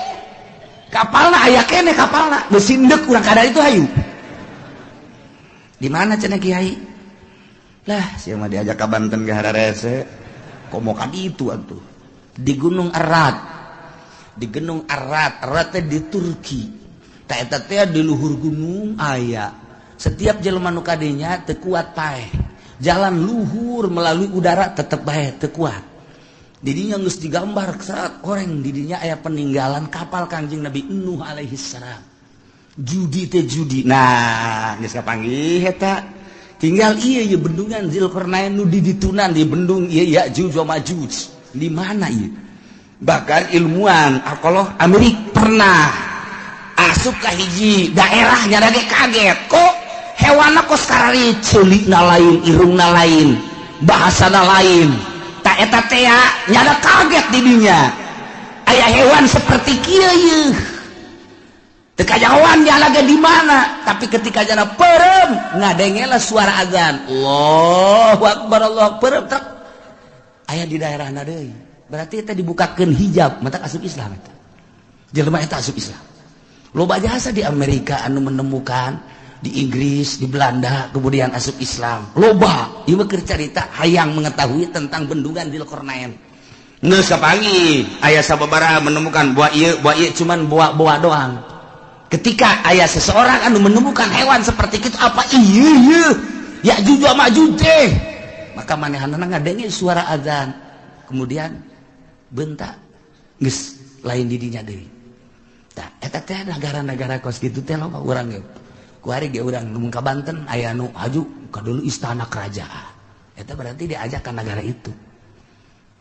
kapalna, aya keneh kapalna geus sindek urang kadar itu. Hayu, di mana cenah kiai lah, sia mah diajak ka Banten ge hararese komo ka ditu atuh. Di Gunung Ararat, di Gunung Ararat. Ararat teh di Turki. Ta eta teh di luhur gunung aya, setiap jelema nu kadinya teu kuat paeh, jalan luhur melalui udara tetep bae teu kuat. Didinya geus digambar saat orang didinya aya peninggalan kapal Kangjeng Nabi Nuh alaihi salam. Judi teh judi. Nah, geus kapanggih eta, tinggal ieu ieu bendungan Zulkarnain nu diditunan di bendung ieu Ya'juj wa Ma'juj di mana ieu. Bahkan ilmuwan arkeolog Amerika pernah asup ka hiji daerah, nyana ge kaget, kok hewanna kos karari, ceulikna lain, irungna lain, bahasana lain. Tak eta teh nyana kaget didinya aya hewan seperti kieu ieu teu kajahoan nyana ge di mana. Tapi ketika jana perem ngadengela suara azan, Allahu akbar, Allahu akbar, truk aya di daerahna deui. Berarti eta dibukakeun hijab, mata asup Islam eta jelema eta asup Islam. Loba jasa di Amerika anu menemukan, di Inggris, di Belanda, kemudian asup Islam loba. Ieu mah keur carita hayang mengetahui tentang bendungan Zulkarnain. Geus kapanggih aya sababaraha menemukan buah ieu, buah ieu, cuman buah-buah doang. Ketika aya seseorang anu menemukan hewan seperti itu, apa iya iya Ya'juj wa Ma'juj teh, maka manehanana ngadenge suara azan, kemudian bentak geus lain didinya deui. Tah eta teh negara-negara kos kitu teh loba. Urang ge kuari ge urang nu ka Banten aya nu haju ka dulu istana kerajaan eta, berarti diajak ke negara itu.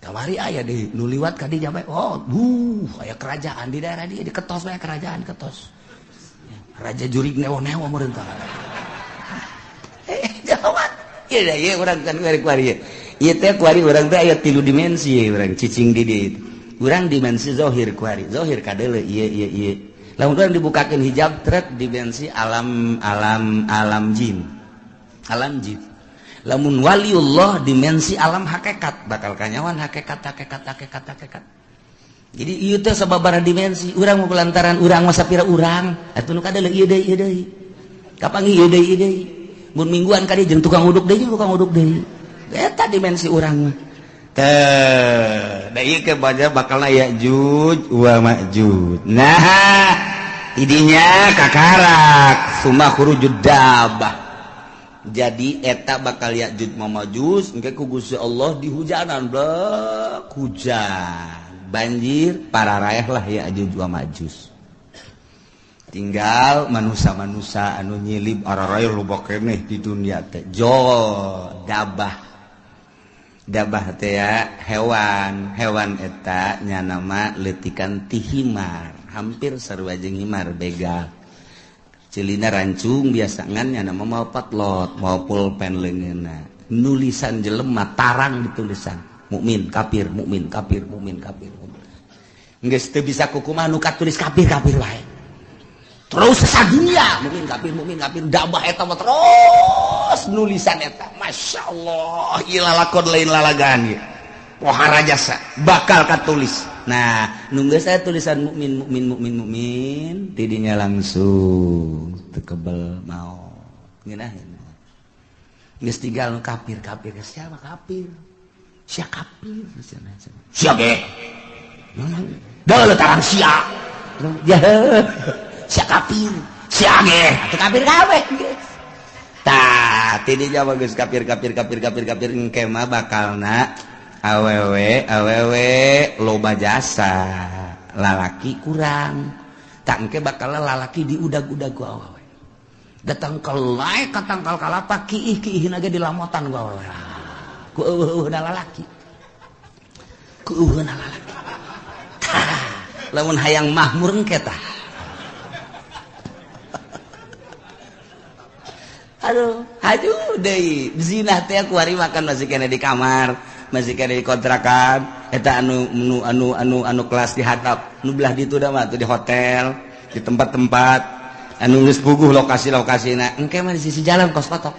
Kamari aya di nu liwat ka dinya bae, oh duh, aya kerajaan di daerah dia, diketos bae kerajaan ketos raja jurig newo-newo meureun. Eh, jawab. Ieu ieu urang kan kuari kuari. Ieu teh kuari urang teh aya tilu dimensi urang cicing di dieu. Urang dimensi zahir kuari. Zahir kadeuleu ieu ieu ieu. Lamun urang dibukakeun hijab trek dimensi alam alam alam jin. Alam jin. Lamun waliullah dimensi alam hakikat, bakal kanyawan hakikat hakikat hakikat hakikat. Jadi ieu teh sababaraha dimensi. Urang mah lantaran urang mah sapira urang, atuh nu kadeuleu ieu deui ieu deui. Kapanggih ieu deui ieu deui. Mun mingguan ka dieu jeung tukang uduk deui, tukang uduk deui. Eta dimensi urang mah. Teh, da ieu ke baca bakalna Ya'juj wa Ma'juj. Nah, idinya kakarak summa khurujud dabah. Jadi eta bakal Ya'juj wa Ma'juj engke ku Gusti Allah dihujanan blek hujan. Banjir pararaeh lah Ya'juj wa Ma'juj. Tinggal manusia-manusia anu nyilib araraeh loba keneh di dunia teh. Jo dabah. Dabah teh ya hewan, hewan eta nya nama leutikan ti himar, hampir sarua jeung himar begal. Celina rancung biasa ngan nya nama mau patlot, mau pulpen leungeunna. Nulisan jelema tarang ditulisan. Mukmin kafir, mukmin kafir, mukmin kafir. Geus teu bisa kukumaha nu katulis kafir kafir wae. Terus sadunia mukmin kafir dabah eta mah terus nulisan eta. Masya Allah, ieu lalakon lain lalagaan ieu. Pohara jasa bakal katulis. Nah, nunggu saya tulisan mukmin mukmin mukmin mukmin tidinya langsung teu kebel mau. Ngeunaheun. Geus tinggal nu kafir kafir siapa kafir? Sia kafir sia ge. Dah tarang sia. Ya sia kafir, sia ge, atuh kafir kabeh geus. Tah, tidinya mah geus kafir kafir kafir kafir kafir engke mah bakalna awewe awewe loba jasa, lalaki kurang. Tak engke bakal lalaki diudag-udag ku awewe. Datang ke lae ka tangkal kalapa kiih-kiihna ge dilamotan ku awewe. Ku eueuh-eueuhna lalaki. Ku eueuhna lalaki. Tah, lamun hayang mahmur engke tah. Aduh, aduh deui zina teh kuari makan masih kene di kamar, masih kene di kontrakan, eta anu anu anu anu anu kelas di hatap, nu belah ditu da mah di hotel, di tempat-tempat anu geus puguh lokasi-lokasina. Engke mah di sisi jalan kos kotok.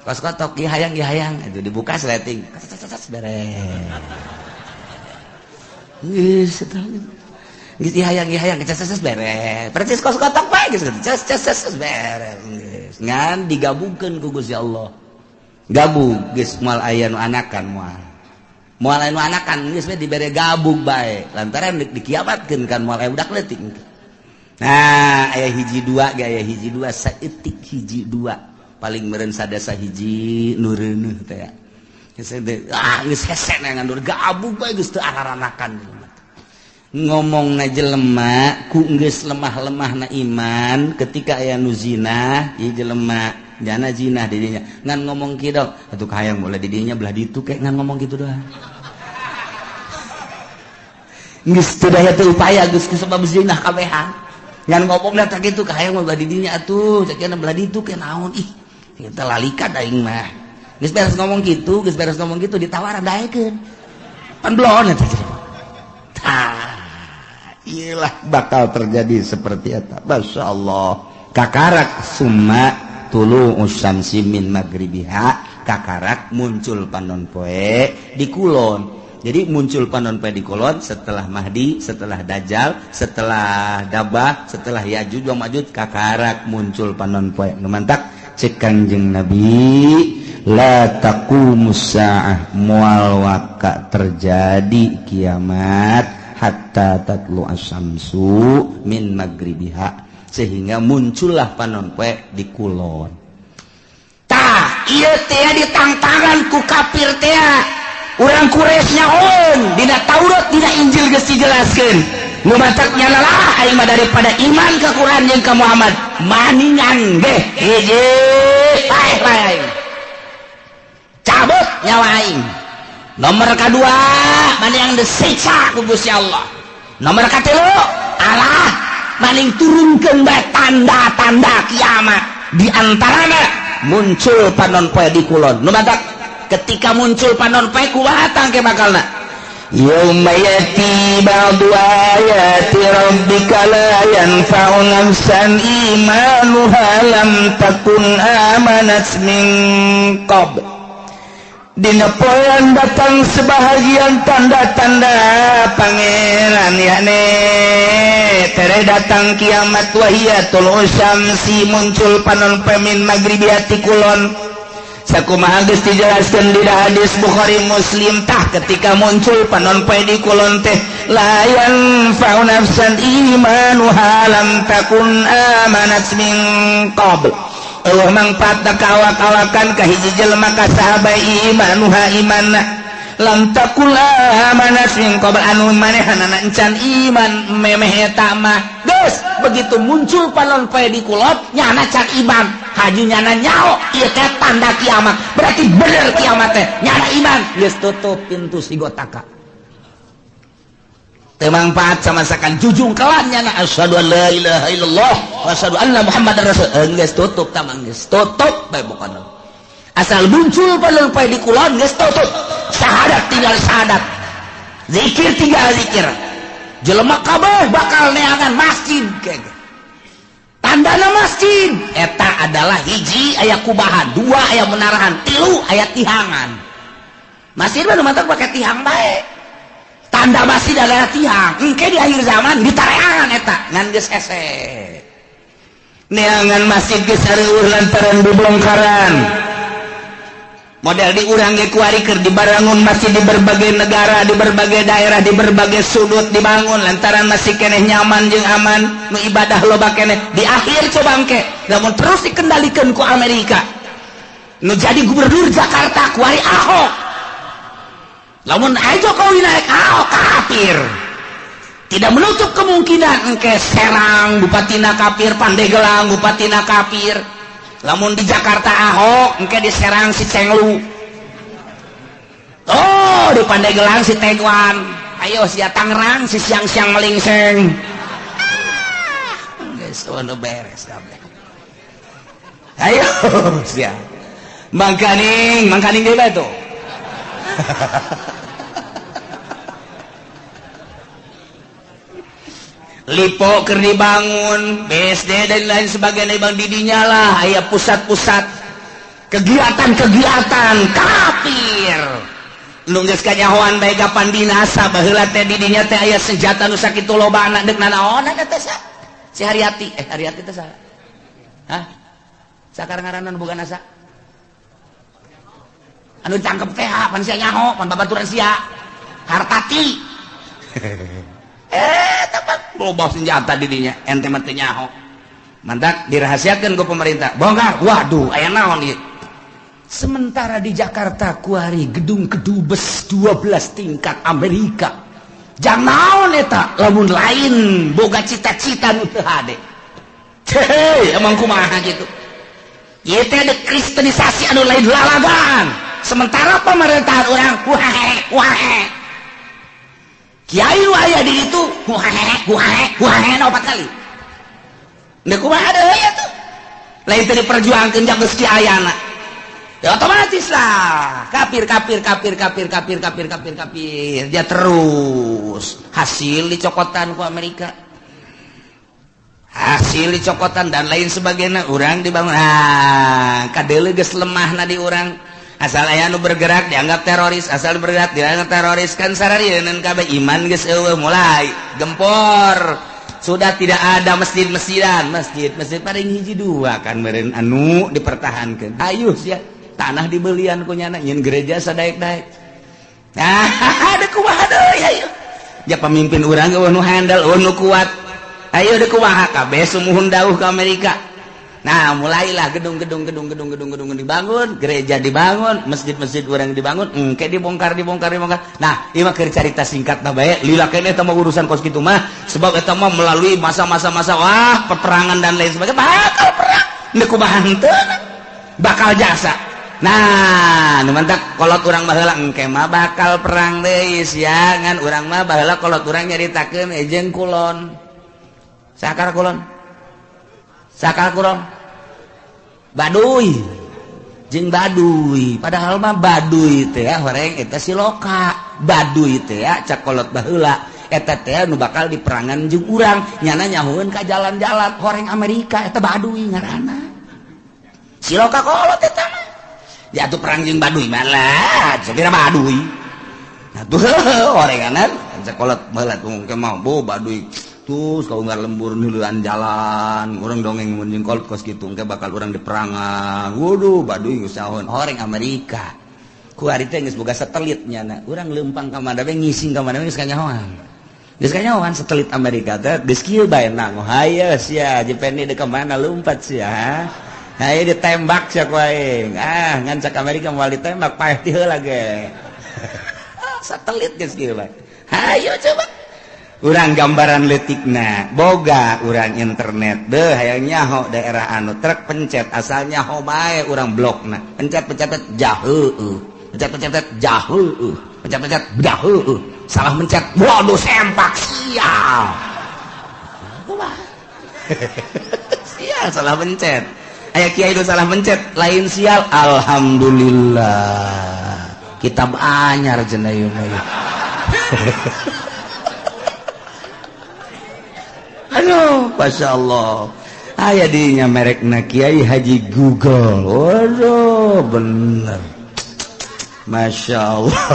Kos kotok ieu hayang ieu hayang, itu dibuka sleting. Beres. Geus eta. Geus ieu hayang ieu hayang ces beres. Persis kos kotok bae geus ces ces ces beres. Geus ngan digabungkeun ku Gusti Allah. Gabung geus moal aya nu anakan moal. Moal aya nu anakan geus we dibere gabung bae. Lantaran dikiamatkeun kan moal aya budak leutik. Nah, aya hiji dua ge aya hiji dua saeutik hiji dua. Paling meureun sadasa hiji nu reuneuh teh ya. Geus ah geus hese ngan gabung bae geus teu araranakan. Ngomongna jelema ku geus lemah-lemahna iman ketika aya nu zina ieu jelema jana zina di dinya ngan ngomong kieu atuh kahayang boleh di dinya belah ditu ke ngan ngomong kitu doang geus teu daya teu upaya geus kusabab zina kabehan ngan ngomongna teh kitu kahayang belah di dinya atuh cekna belah ditu ke naon ih kita lalika aing mah geus beres ngomong kitu geus beres ngomong kitu ditawaran daekeun pan belon eta tah iyalah bakal terjadi seperti eta. Masya Allah. Kakarak summa tulu usyamsi min magribiha. Kakarak muncul panon poe di kulon. Jadi muncul panon poe di kulon setelah Mahdi, setelah Dajjal, setelah Dabah, setelah Ya'juj wa Ma'juj, kakarak muncul panon poe. Nu mantak cek Kangjeng Nabi la taqumus saah moal waka terjadi kiamat hatta tatlu asyamsu min magribiha, sehingga muncullah panon poe di kulon. Tah ieu teh ditangtangan ku kafir teh urang Quraisy nyaon dina Taurat dina Injil geus dijelaskeun nu matak nyalalah aing mah daripada iman ka Quran jeung ka Muhammad maningan ge hiji paeh bae aing cabut nyawa aing. Nomor kedua mana yang disiksa ku Gusti Allah. Nomor katilu Allah maning turunkeun bae tanda-tanda kiamat. Di antarana muncul panon poe di kulon. Nu matak Ketika muncul panon poe kumaha tangke bakalna? Yauma yati ba'du ayati rabbika la yanfa'u nafsan imanuha lam takun amanat min qabl. Dina poean datang sebahagian tanda-tanda pangeran yakni tere datang kiamat wahia tulu syamsi muncul panon poe min magribiati kulon. Sakumaha geus dijelaskeun di hadis Bukhari Muslim tah ketika muncul panon poe di kulon teh la yanfa'u nafsan imanuha lam takun amanat min qabl. Allah mangfaat ka awak-awakan ka hiji jelema ka sahabat imanuha imanna lam takul amanat min qabl anu manehanana encan iman memeh eta mah. Geus begitu muncul panon poe di kulon nyana can iman haju nyana nyaho ieu teh tanda kiamat, berarti bener kiamat teh nyana iman geus tutup pintu sigotaka teu mangfaat sama sakan jujung kelan nyana asyhadu an la ilaha illallah wa asyhadu anna muhammadar rasul geus tutup tamang geus tutup bae pokona asal muncul panon poe di kulon geus tutup syahadat tinggal syahadat zikir tinggal zikir jelema kabeh bakal neangan masjid kege tandana masjid eta adalah hiji aya kubahan, dua aya menarahan, tilu aya tihangan. Masjid mah nu matak pake tihang bae. Tanda masjid adalah tihang. Engke di akhir zaman ditareangan eta ngan geus hese. Neangan masjid geus areueuh lantaran bubongkaran. Model di urang ge kuari keur dibarangun masjid di berbagai negara, di berbagai daerah, di berbagai sudut dibangun lantaran masih keneh nyaman jeung aman, nu ibadah loba keneh. Di akhir coba engke, lamun terus dikendalikan ku Amerika. Nu jadi gubernur Jakarta kuari Ahok. Lamun aya Jokowi naik Ahok kafir. Tidak menutup kemungkinan engke Serang bupatina kafir, Pandeglang bupatina kafir. Lamun di Jakarta Ahok engke di Serang si Cenglu, oh di Pandeglang si Tegwan, ayo sia Tangerang si siang-siang melingseng. Geus udah beres kabeh. Ayo sia mangkaning mangkaning deui bae tuh. Lipo keur dibangun, BSD dan lain sebagainya bang didinya lah aya pusat-pusat kegiatan-kegiatan kafir. Nu geus kanyahoan bae kapan binasa baheula teh didinya teh aya senjata nu sakitu lobana deuk nanaonan teh sa. Si Haryati, Haryati teh saha? Hah? Sakar ngaranna nu boga nasa? Anu ditangkep teh pan sia nyaho, pan babaturan sia. Hartati. Tempat loba senjata didinya ente mah teu nyaho. Mantak dirahasiakeun ku pemerintah. Bongkar. Waduh, aya naon ieu? Sementara di Jakarta kuari gedung kedubes 12 tingkat Amerika. Jang naon eta lamun lain boga cita-cita nu teu hade. Hei, emang kumaha gitu. Ieu teh ada kristenisasi anu lain lalagaan. Sementara pemerintahan urang wae wae. Kiai nu aya di ditu wae wae wae opat kali. Deuk kumaha deui atuh? Lain teh diperjuangkeun jang geus kiayana. Ya otomatis lah kafir kafir kafir kafir kafir kafir kafir kafir dia terus hasil dicokotan ku Amerika, hasil dicokotan dan lain sebagainya. Urang dibangun ah kadeuleu geus lemahna di urang asal aya nu bergerak dianggap teroris, asal bergerak dianggap teroris kan sararieun kabeh iman geus eueuh mulai gempor. Sudah tidak ada masjid-masjidan, masjid-masjid paling hiji dua kan meureun anu dipertahankeun. Ayo sia tanah dibelian ku nyana nyeun gereja sadaek-daek. Nah, ada kumaha deui ayo. Ya pemimpin urang eueuh nu handal, eueuh nu kuat. Ayo deuk kumaha kabeh sumuhun dauh ke Amerika. Nah, mulailah gedung-gedung gedung-gedung gedung-gedung dibangun, gereja dibangun, masjid-masjid urang dibangun, engke dibongkar dibongkar dibongkar. Nah, ieu mah keur carita singkatna bae, lila keneh eta mah urusan kos kitu mah, sebab eta mah melalui masa-masa masa wah peperangan dan lain sebagainya, bakal perang. Deuk kumaha henteu bakal jasa. Nah, nu mantak kolot urang baheula engke mah bakal perang deui sia, ngan urang mah baheula kolot urang nyaritakeun jeung kulon. Sakar kulon. Sakar kulon. Baduy. Jeung Baduy, padahal mah Baduy teh horeng eta siloka. Baduy teh cak kolot baheula eta teh nu bakal diperangan jeung urang, nyana nyahueun ka jalan-jalan horeng Amerika eta Baduy ngaranna. Siloka kolot eta mah. Ya atuh perang jeung Baduy mah lah, sapira Baduy. Nah tuh horenganan cak kolot baheula tuh engke mah bo Baduy. Terus kau nggak lembur nuluan jalan, orang dongeng mun jeung kolot kos kitu engke bakal urang diperangan. Waduh, Baduy geus nyahoan horeng Amerika. Ku ari teh geus boga satelit nyana. Urang leumpang ka mana we ngising ka mana we geus kanyahoan. Geus kanyahoan satelit Amerika teh geus kieu bae nang. Hayo sia Jepeni deuk ka mana lumpat sia. Hayo ditembak sia ku aing. Ah, ngan cak Amerika moal ditembak paeh ti heula ge. Satelit geus kieu bae. Hayo coba. Urang gambaran leutikna boga urang internet deh hayang nyaho daerah anu truk pencet asal nyaho bae urang blokna pencet pencet jaheueuh pencet pencet jaheueuh pencet pencet jaheueuh salah mencet waduh sempak sial kumaha sial salah mencet aya kiai nu salah mencet lain sial alhamdulillah kitab anyar cenah ieu mah. Aduh, Masya Allah. Aya dinya merekna Kiai Haji Google. Waduh, bener. Masya Allah.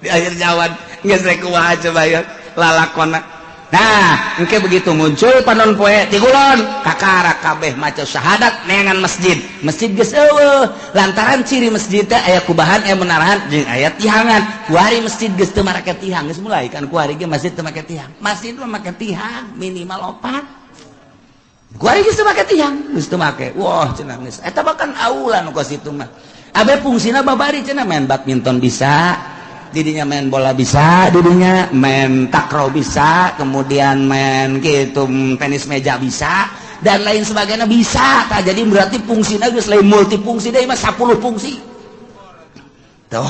Di akhir zaman geus rek kumaha coba ya lalakona. Nah, engke begitu muncul panon poe ti kulon, kakara kabeh maca syahadat neangan masjid. Masjid geus eueuh, lantaran ciri masjid teh aya kubahan, aya menarahan jeung aya tihangan. Kuari masjid geus teu marake tihang, geus mulai kan kuari ge masjid teu make tihang. Masjid mah make tihang minimal 4. Kuari geus teu make tihang, geus teu make. Wah, cenah geus. Eta bahkan aula nu kos itu mah. Abe fungsina babari cenah main badminton bisa. Didinya main bola bisa, didinya main takraw bisa, kemudian main gitu tenis meja bisa, dan lain sebagainya bisa. Tah, jadi berarti fungsinya geus lain multifungsi deui mah 10 fungsi. Tuh,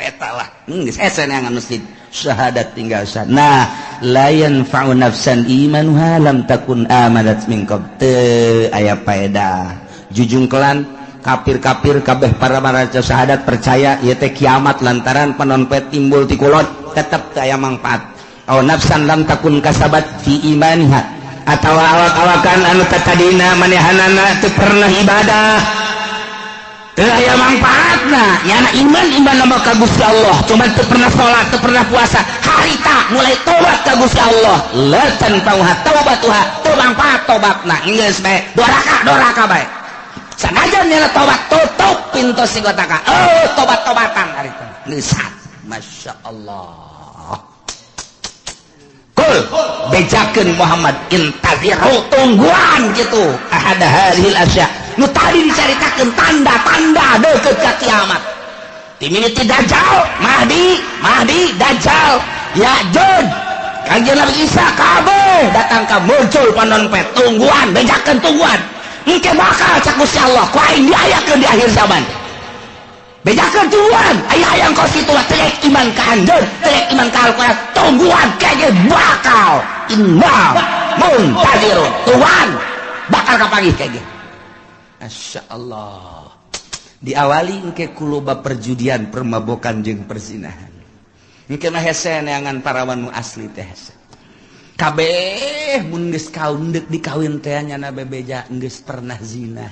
eta lah. Geus ese neangan masjid syahadat tinggal sah. Nah, la yanfa'u nafsan imanuha lam takun amanat min qabl. Teu aya paedah. Jujungkelan kafir-kafir kabeh para maraca syahadat percaya ieu teh kiamat lantaran panon poe timbul ti kulon tetep teu aya mangfaat. Aw nafsan lam takun kasabat fi imaniha atawa awak-awakan anu tatadina manehanana teu pernah ibadah teu aya mangfaatna nyana iman iman nama ka Gusti Allah cuman teu pernah salat teu pernah puasa harita mulai tobat ka Gusti Allah la tanfa'uha taubatuha teu mangfaat tobatna geus bae doraka bae. Sanajan nyala tobat tutup pintu sigotaka. Oh, tobat-tobatan hari itu. Nisat. Masya Allah. Kul bejakeun Muhammad intaziru tungguan gitu. Ahada hadhil asya. Nu tadi dicaritakeun tanda-tanda deukeut ka kiamat. Timini ti Dajjal, Mahdi, Mahdi, Dajjal, Ya'juj, Kanjeng Nabi Isa kabeh datang ka muncul panon poe tungguan, bejakeun tungguan. Engke bakal cak Gusti Allah ku aing diayakeun di akhir zaman. Bejakeun tungguan, aya hayang kos kitu mah teu iman ka anjeun, teu iman ka Al-Qur'an, tungguan kege bakal inna muntazirun. Tungguan bakal kapanggih kege. Masya Allah. Diawali engke ku loba perjudian, permabokan jeung perzinahan. Engke mah hese neangan parawan nu asli teh hese. Kabeh mun geus kaun deuk dikawin teh nyana bebeja geus pernah zina.